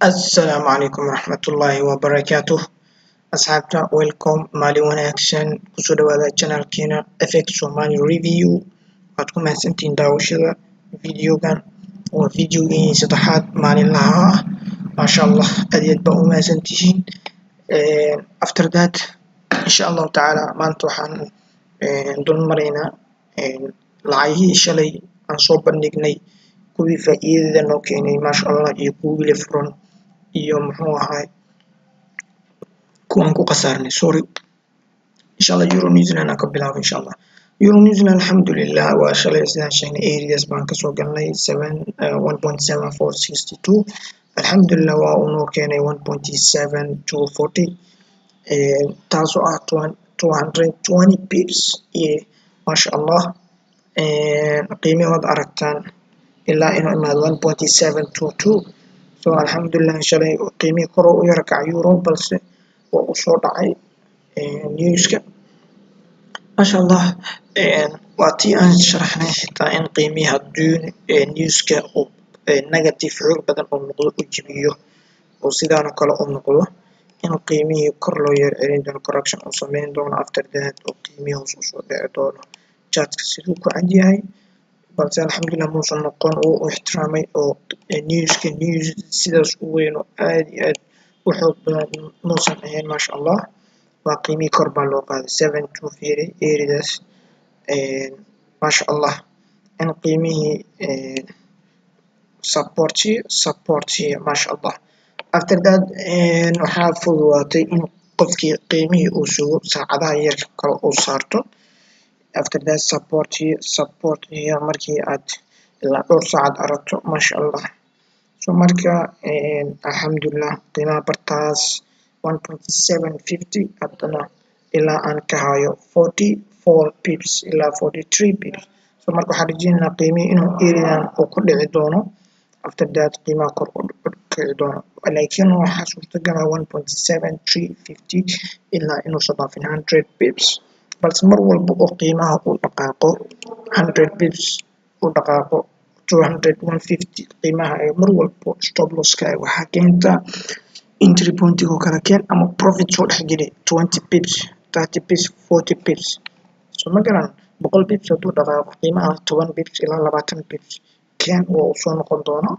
Assalaamu calaykum waraxmatullaahi wabarakaatuh. Asxaabta, welcome, maalin wanaagsan. Kusoo dhawaada channelkeena FX Somali Review. Waad ku mahadsantihiin daawashada videogan. Waa videogii saddexaad maalinlaha ah. Maasha Allah, aad iyo aad baa u mahadsantihiin. After that, insha Allahu tacaala, maanta waxaan dul maraynaa lacagihii shalay aan soo bandhignay, kuwii faa'iidada noo keenay, maasha Allah, iyo kuwii weli furan, iyo muxuu ahaay, kuwaan ku khasaarnay. Sorry, insha Allah Euro New Zealand aan ka bilaabo. Insha Allah Euro New Zealand, alxamdulilah, waa shalay sidaan sheegnay, areas baan kasoo galnay seven 1.7462. Alxamdulilah, waa uu noo keenay 1.7240, taasoo ah 220 pips. Maasha Allah, qiimihi waad aragtaan ilaa inuu imaado 1.722. So alxamdulilah, shalay qiimihii kor u yara kacay euro, balse waa u soo dhacay newska. Maasha Allah, waa tii aan sharaxnay xitaa in qiimihii haddii newska uu negative xoog badan uu noqdo, u jibiyo oo sidaanoo kale u noqdo, in qiimihii kor loo yar celin doono, correction uu sameyn doono, after that oo qiimihii hoos usoo dhici doono. Chartka siduu ku cad yahay, balse alxamdulilah muusan noqon, uu u ixtiraamay oo newska news sidaas u weyn oo aad iyo aad u xoog badan muusan ahayn. Maasha Allah, waa qiimihii kor baa loo qaaday 72. Fiiri areadaas, maasha Allah, in qiimihii support, support, maasha Allah. After that waxaa fududaatay in qofkii qiimihii uu sugo, saacadaha yarka kale uu saarto. After that, support, support, markii aad ilaa dhowr saacad aragto, maasha Allah. So marka alxamdulilah, qiimaha bartaas 1.750, haddana ilaa aan ka hayo 44 pips ilaa 43 pips. So marka waxaan rajeynaynaa qiimihii inuu areadan uu ku dhici doono, after that qiimaha kor u kici doono, laakiin waxaa suurtagal ah 1.7350 ilaa inuusan dhaafin 100 pips. Balse mar walba oo qiimaha uu dhaqaaqo 100 pips, uu dhaqaaqo 200, 150, qiimaha ay mar walbo stop losska waxaa keentaa entry pointiga oo kale keen ama profit soo dhexgeli 20 pips, 30 pips, 40 pips. So ma garan, 100 pips hadduu dhaqaaqo qiimaha, 10 pips ilaa 20 pips keen, waa uu soo noqon doona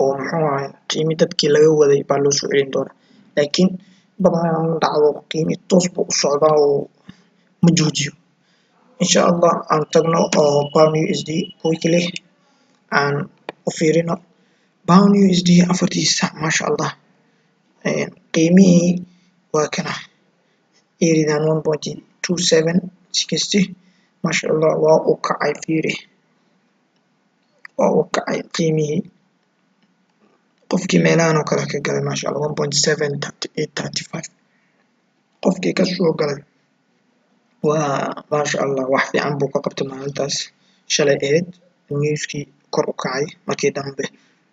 oo muxuu ahay, qiimi dadkii laga waday baa loo soo celin doonaa. Laakiin badanaa ma dhacdo, qiimi toos buu u socdaa oo ma joojiyo. Insha Allah aan tagno oo pound USD quickly aan u fiirino. Pound USD afartiisa, maasha Allah, qiimihii waa kana areadan 1.2760. Maasha Allah, waa uu kacay. Fiiri, waa uu kacay qiimihii. Qofkii meelahan oo kale ka galay, maasha Allah, 1.73835 qofkii kasoo galay, waa maasha Allah, wax fiican buu ka qabtay maalintaas shalay ahayd. Newskii kor u kacay, markii dambe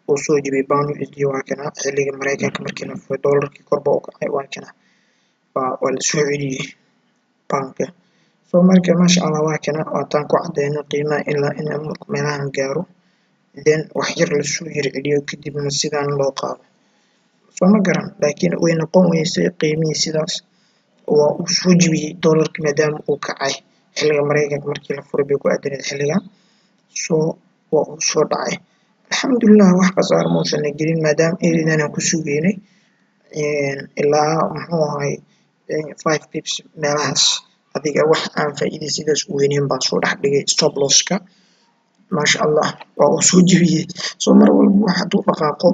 uu soo jibiyay pound USD. Waa kana xilliga Mareykanka markii la furay, doolarkii kor baa u kacay. Waa kana, waa la soo celiyey poundka. So marka maasha Allah, waa kana, waataan ku cadeyno qiimaha ilaa in meelahan gaaro, then wax yar lasoo yar celiyo, kadibna sidaan loo qaado. Soo ma garan? Laakiin way noqon weysay qiimihii sidaas, waa uu soo jibiyey doolarkii maadaama uu kacay xilliga Mareykanka markii la furay bay ku aadaneed xilligan. So waa uu soo dhacay. Alxamdulilah, wax khasaaro muusan gelin maadaama areadan aan ku sugeynay ilaa muxuu ahay, 5 pips meelahaas. Adiga wax aan faa'iida sidaas u weyneyn baan soo dhex dhigay stop losska. Maasha Allah, waa uu soo jebiyey. So mar walba wax hadduu dhaqaaqo,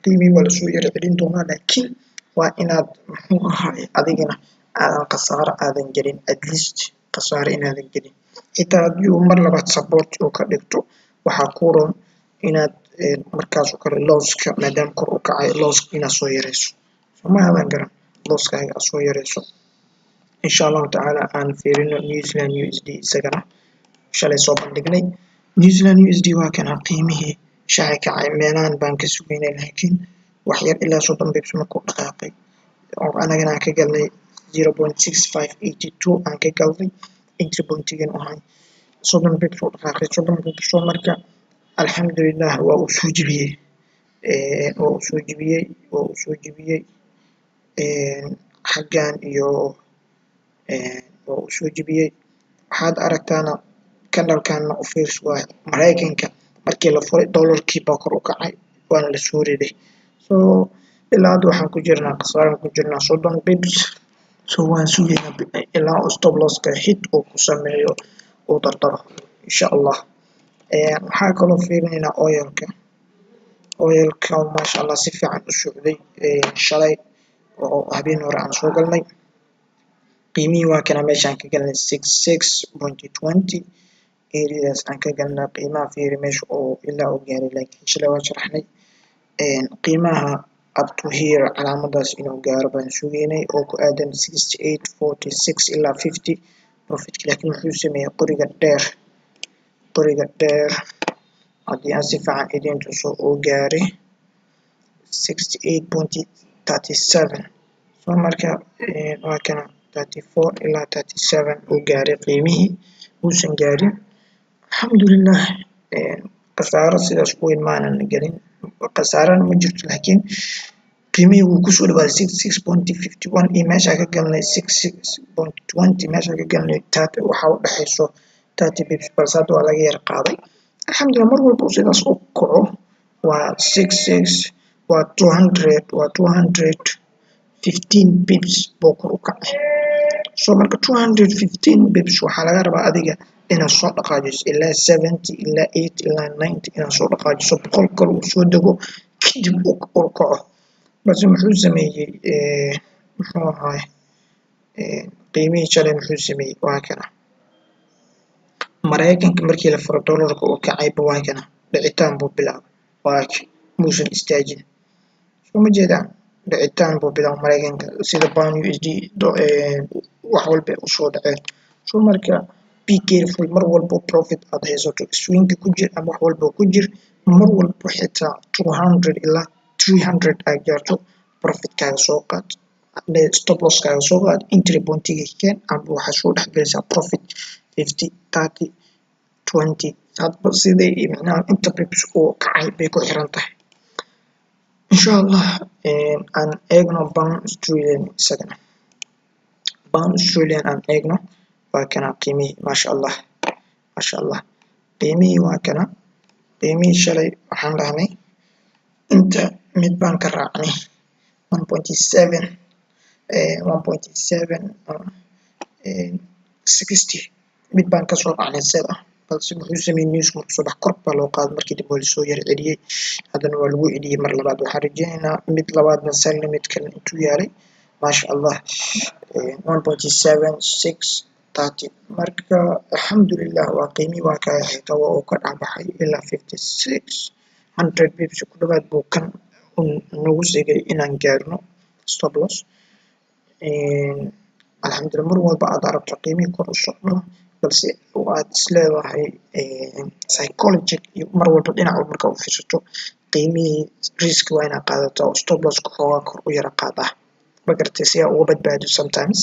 qiimihii waa lasoo yara celin doonaa, laakiin waa inaad muxuu ahaay, adigana aadan khasaaro aadan gelin, at least khasaaro inaadan gelin. Xitaa haddii uu mar labaad support uu ka dhigto, waxaa kuu roon inaad markaas oo kale losska, maadaama kor u kacay, losska inaad soo yareyso. Soo ma aadan garan? Losskaaga aad soo yareyso. Insha Allahu tacaala aan fiirino New Zealand USD. Isagana shalay soo bandhignay New Zealand USD. Waa kana qiimihii shalay kacay, meelahan baan ka sugeynay, laakiin wax yar ilaa 30 pips markuu dhaqaaqay oo anagana aan ka galnay 0.6582 aan ka galnay, entry pointigan ahay 30 pips uu dhaqaaqay, 30 pips. Soo marka alxamdulilah, waa uu soo jebiyey. Waa uu soo jibiyey, waa uu soo jibiyey xaggan iyo waa uu soo jibiyey. Waxaad aragtaana candlekanna u fiirso, waa Maraykanka markii la furay, dollarkii baa kor u kacay, waana la soo riday. So ilaa hadda waxaan ku jirnaa khasaaraan ku jirnaa 30 pips. So waan sugaynaa ilaa uu stop losska hit uu ku sameeyo, uu dardaro, insha Allah. Waxaa kaloo fiirinaynaa oilka. Oilka, maasha Allah, si fiican u socday shalay oo habeen hore aan soo galnay. Qiimihii waa kana, meeshaan ka galnay 66.20 areadaas aan ka galnay. Qiimaha fiiri meesha oo ilaa uu gaaray, laakiin shalay waa sharaxnay qiimaha up to here. Calaamadaas inuu gaaro baan sugaynay oo ku aadan 68.46 ilaa 50 profitka, laakiin wuxuu sameeyey qoriga dheer. Qoriga dheer haddii aan si fiican idiin tuso, uu gaaray 68.37. So marka waa kana, 34 ilaa 37 uu gaaray qiimihii, uusan gaarin. Alxamdulilah, khasaaro sidaas weyn maanan gelin, khasaarana ma jirto, laakiin qiimihii wuu kusoo dhawaaday 66.51 iyo meeshaa ka galnay 66.20. Meeshaa ka galnay waxaa u dhexayso 30 pips, balse hadda waa laga yar qaaday, alxamdulilah. Mar walba uu sidaas u kaco waa six six, waa 200, waa 215 pips buu kor u kacay. So marka 215 pips waxaa laga rabaa adiga inaad soo dhaqaajiso ilaa 70, ilaa 80, ilaa 90 inaad soo dhaqaajiso, 100 kale uu soo dego, kadib uu kaco. Balse muxuu sameeyey? Muxuu ahaay qiimihii shalay? Muxuu sameeyey? Waa kana, Maraykanka markii la furo, dollarka uu kacayba, waa kana, dhicitaan buu bilaabay. Waa muusan istaajin, soo ma jeedaan? Dhicitaan buu bilaabay Maraykanka, sida pound USD, wax walba ay usoo dhaceen. So marka be careful. Mar walbo profit aad haysato, swinga ku jir ama wax walba ku jir. Mar walbo xitaa 200 ilaa 300 aad gaarto, profitkaaga soo qaad, stop losskaaga soo qaad, entry pointiga keen, ama waxaa soo dhex gelaysaa profit 50, 30, 20, hadba siday micnaha inta pips uu kacay bay ku xiran tahay, insha Allah. Aan eegno pound Australian isagana. Pound Australian aan eegno. Waa kana qiimihii, maasha Allah, maasha Allah, qiimihii waa kana. Qiimihii shalay waxaan dhahnay inta mid baan ka raacnay, 1.7, 1.760 mid baan kasoo raacnay sell ah, balse wuxuu sameeyey news markuu soo bax, kor baa loo qaaday. Markii dambe waa lasoo yar celiyey, haddana waa lagu celiyey mar labaad. Waxaan rajeynaynaa mid labaadna sell mid kale intuu yaalay, maasha Allah, 1.7630. Marka alxamdulilah, waa qiimihii waa kaa xitaa waa uu ka dhexbaxay ilaa 5600 pips ku dhawaad buu kan nagu sigay inaan gaarno stop loss, alxamdulilah. Mar walba aad aragto qiimihii kor u socdo, balse aad isleedahay psychology iyo mar walba dhinac walba markaa u fiirsato qiimihii, risk waa inaad qaadataa oo stop losska xoogaa kor u yara qaadaa, ma garatay? Si aa uga badbaado sometimes.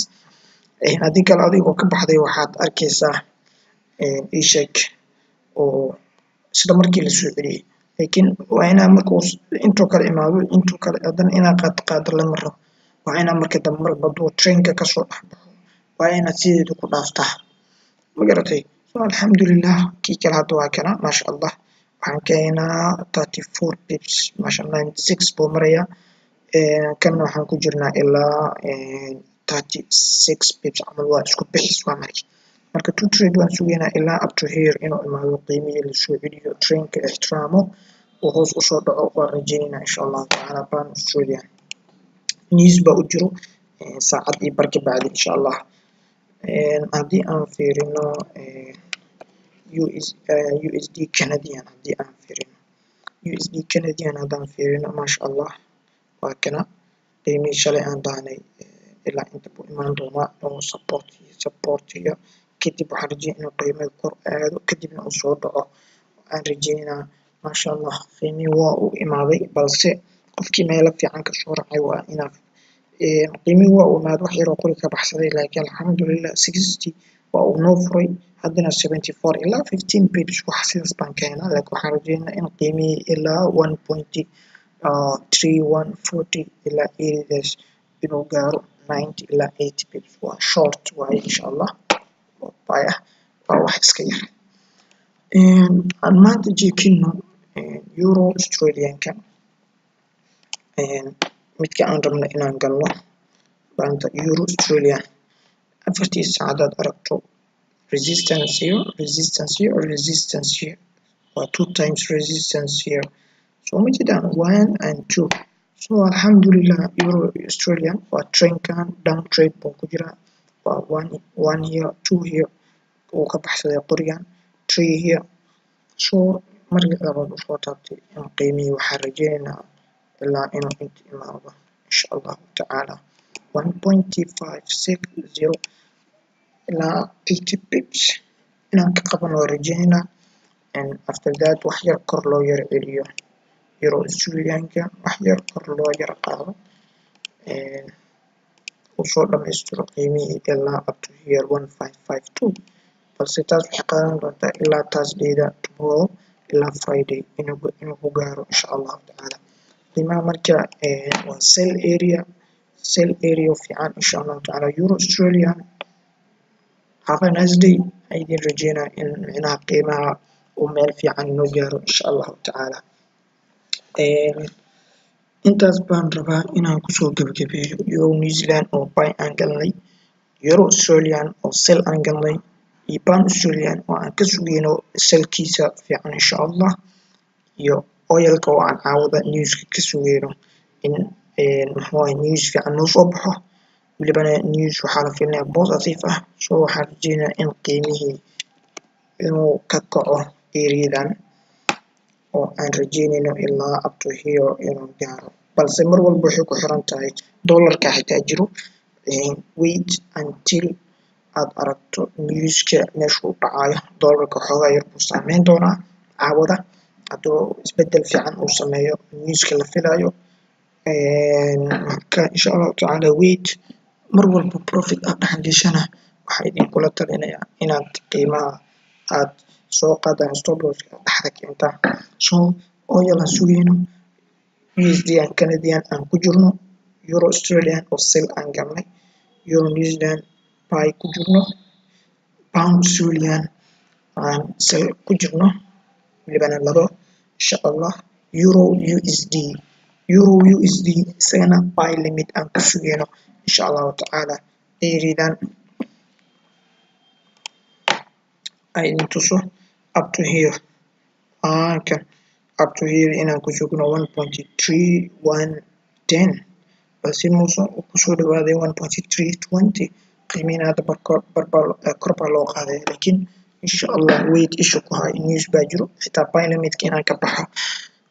Haddii kale adigoo ka baxday waxaad arkaysaa ii sheeg oo isla markii lasoo celiyey. Laakiin waa inaa markuu intuu kale imaado, intuu kale haddana inaa qaad qaado lama rabo. Waa inaa marka dambe marba hadduu trendka kasoo dhex baxo, waa inaad sideeda ku dhaaftaa, ma garatay? So alxamdulilah, kii kale hadda waa kana, maasha Allah. Waxaan keenaa 34 pips, maasha, 96 buu marayaa. Kanna waxaan ku jirnaa ilaa 36 pips camal, waa isku bixis. Waa marka two trade waan sugaynaa ilaa up to here inuu imaado qiimihii, lasoo celiyo, trendka ixtiraamo, uu hoos usoo dhaco waan rajaynaynaa, insha Allahu tacaala. Pound Australian news baa u jiro saacad iyo bar ka bacdi, insha Allah. Haddii aan fiirino US, USD Canadian, haddii aan fiirino USD Canadian, haddaan fiirino, maasha Allah, waa kana qiimihii shalay aan dhahnay ilaa inta buu imaan doonaa oo supportiga. Kadib waxaan rajeynaya inuu qiimaha kor aado, kadibna uu soo dhaco aan rajeynaa. Maasha Allah, qiimihii waa uu imaaday, balse qofkii meelo fiican kasoo raacay waa inaa qiimihii waa uu imaaday, wax yaroo qori ka baxsaday, laakiin alxamdulilah, 60 waa uu noo furay. Haddana 74 ilaa 15 pips, wax sidaas baan keenaa, laakiin waxaan rajeynaa in qiimihii ilaa one point 3140 ilaa areadaas inuu gaaro, 90 ilaa 80 pips. Waa short waaye, insha Allah, buy ah, waa wax iska yar. Aan maanta jeekino euro Australianka, midka aan rabno inaan galno maanta. Euro Australian afartii saacadaad aragto resistance here, resistance here, resistance here, waa two times resistance here. So ma jiraan one and two. So alxamdulilah, euro Australian waa trendkan down trade buu ku jiraa. Waa one, one here, two here, uu ka baxsaday qorigan, three here. So markii labaad uu soo taabtay in qiimihii, waxaa rajeynaynaa ilaa inuu inta imaado, insha Allahu tacaala, 1.560 ilaa 80 pips inaan ka qabano waa rajeynaynaa. And after that wax yar kor loo yar celiyo euro Australianka, wax yar kor loo yar qaado, uu soo dhamaystiro qiimihii ilaa up to here 1552. Balse taas waxay qaadan doontaa ilaa Thursdayda, tomorrow ilaa Friday inuu ku gaaro, insha Allahu tacaala. Qiimaha marka waa sell area, sell area fiican, insha Allahu tacaala, euro Australian. Have a nice day. Idin rajeynaa in micnaha qiimaha uu meel fiican inoo gaaro, insha Allahu tacaala. Intaas baan rabaa inaan kusoo gabagabeeyo euro New Zealand oo buy aan galnay, euro Australian oo sell aan galnay, iyo pound Australian oo aan ka sugeyno sellkiisa fiican, insha Allah, iyo oilka oo aan caawada newska ka sugeyno in muxuu ahay news fiican noo soo baxo. Welibana news waxaa la filinaya positive ah. So waxaan rajeynayaa in qiimihii inuu ka kaco areadan oo aan rajeynayno ilaa up to here inuu gaaro. Balse mar walba waxay ku xiran tahay dollarka xitaa jiro. Wait until aad aragto newska meesha u dhacayo. Dollarka xoogaa yar buu saameyn doonaa caawada hadduu isbedel fiican uu sameeyo newska la filayo. Marka insha Allahu tacaala wait. Mar walba profit aad dhex geshana, waxaa idinkula talinayaa inaad qiimaha aad soo qaadaan, stop losska aad dhexda keentaan. So oil aan sugayno, USD aan Canadian aan ku jirno, euro Australian oo sell aan galnay, euro New Zealand buy ku jirno, pound Australian aan sell ku jirno, welibana labo, insha Allah. Euro USD, euro USD isagana buy limit aan ku sugayno, insha Allahu tacaala. Areadan ay idin tuso up to here, kan up to here inaan ku sugno 1.3110. Balse muuse uu kusoo dhawaaday 1.320. Qiimihiina hadda kor baa loo qaaday, laakiin insha Allah wait, isha ku hay, news baa jiro. Xitaa buy limitka inaan ka baxo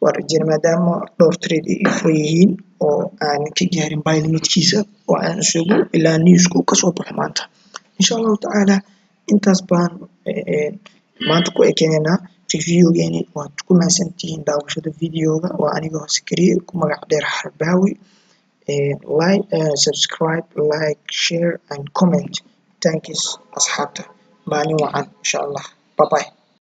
waa rajeyna, maadaama dhowr trade ay furan yihiin oo aan ka gaarin buy limitkiisa, oo aan sugo ilaa newska uu kasoo baxo maanta, insha Allahu tacaala. Intaas baan maanta ku ekeenaynaa reviewgeeni. Waad ku mahadsantihiin daawashada videoga. Waa anigoo Sakariye, ku magac dheer Xarbaawi. Like, subscribe, like, share and comment. Thanks asxaabta, maalin wacan, insha Allah. Bye bye.